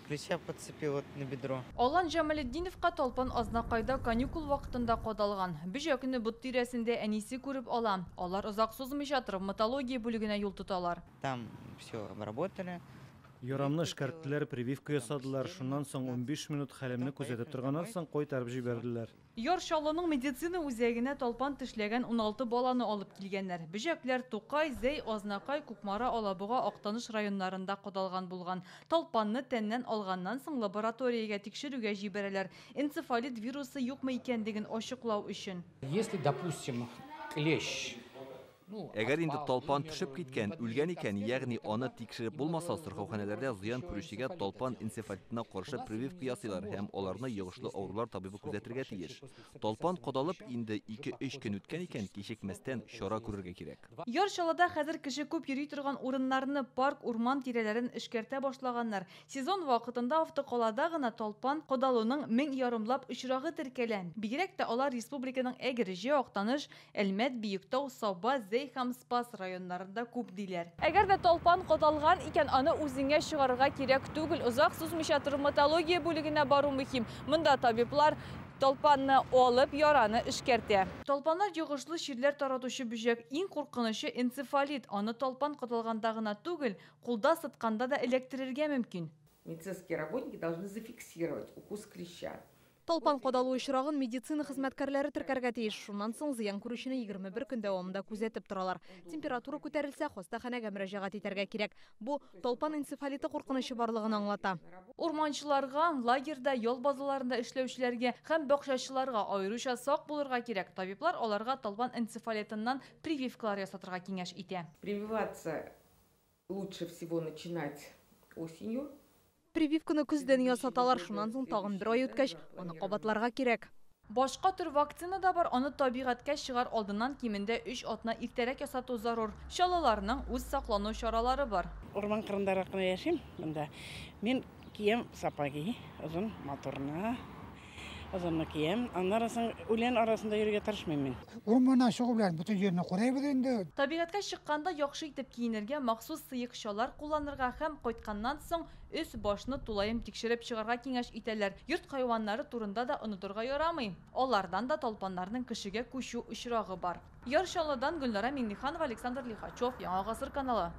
Клеща подцепил вот на бедро. Алан Җамалетдиновка талпан Азнакайда каникул вакытында кадалган. Бөҗәкне бот тирәсендә әнисе күреп ала. Алар озак сузмыйча травматология бүлегенә юл тоталар. Там все обработали. Ярамны эшкәрттеләр, прививка ясадылар. Шуннан соң 15 минут хәлемне күзәтеп торганнан соң кайтарып җибәрделәр. Яр Чаллының медицина үзәгенә талпан тешләгән 16 баланы алып килгәннәр. Бөҗәкләр Тукай, Зәй, Азнакай, Кукмара, Алабуга, Актаныш районнарында кадалган булган. Талпанны тәннән алганнан соң лабораториягә тикшерүгә җибәрәләр. Энцефалит вирусы юкмы икәнлеген ачыклау өчен. Если, допустим, клещ. Әгәр инде талпан төшеп киткән, үлгән икән, ягъни аны тикшереп булмаса, сырхауханәләрдә зыян күрүчегә талпан энцефалитына каршы прививка ясыйлар һәм аларны йогышлы авырулар табибы күзәтергә тиеш. Талпан кадалып инде 2-3 көн үткән икән, кичекмәстән чара күрергә кирәк. Яр Чаллыда хәзер кеше күп йөри торган урыннарны, парк, урман тирәләрен эшкәртә башлаганнар. Сезон вакытында автокалада гына талпан кадалуның 1500ләп очрагы теркәлә. Бигрәк тә алар республиканың Әгерҗе, Актаныш, Әлмәт, Биектау, Саба, Зәй һәм Спас районнарында күп диләр. Әгәр дә талпан кадалган икән, аны үзеңә чыгарырга кирәк түгел. Озак сузмыйча травматология бүлегенә бару мөһим. Монда табиблар талпанны алып, яраны эшкәртә. Талпаннар йогышлы чирләр таратучы бөҗәк. Иң куркынычы энцефалит. Аны талпан кадалганда гына түгел, кулда сытканда да эләктерергә мөмкин. Медицинские работники должны зафиксировать укус клеща. Талпан кадалу очрагын медицина хезмәткәрләре теркәргә тиеш. Шуннан соң зыян күрүчене 21 көн дәвамында күзәтеп торалар. Температура күтәрелсә, хастаханәгә мөрәҗәгать итәргә кирәк. Бу талпан энцефалиты куркынычы барлыгын аңлата. Урманчыларга, лагерьда, ял базаларында эшләүчеләргә һәм бакчачыларга аеруча сак булырга кирәк. Табиблар аларга талпан энцефалитыннан прививкалар ясатырга киңәш итә. Прививаться лучше всего начинать осенью. Прививканы көздән ясаталар, шуннан соң тагын бер ай үткәч, аны кабатларга кирәк. Башка төр вакцина да бар, аны табигатькә чыгар алдыннан кимендә 3 атна иртәрәк ясату зарур. Чаллыларның үз саклану чаралары бар. Урман кырындарак кына яшим монда. Мин киям сапоги, озын моторны, озынны киям. Аннары соң үлән арасында йөрергә тырышмыйм мин. Урманнан чыгу белән бөтен җирне карыйбыз инде. Табигатькә чыкканда яхшы итеп киенергә, махсус сыекчалар кулланырга һәм кайтканнан соң өс башны тулаем тикшереп чыгарга киңәш итәләр. Йорт хайваннары турында да онытырга ярамый. Алардан да талпаннарның кешегә күчү очрагы бар. Яр Чаллыдан Гөлнара Миңнеханова, Александр Лихачев, Яңа Гасыр каналы.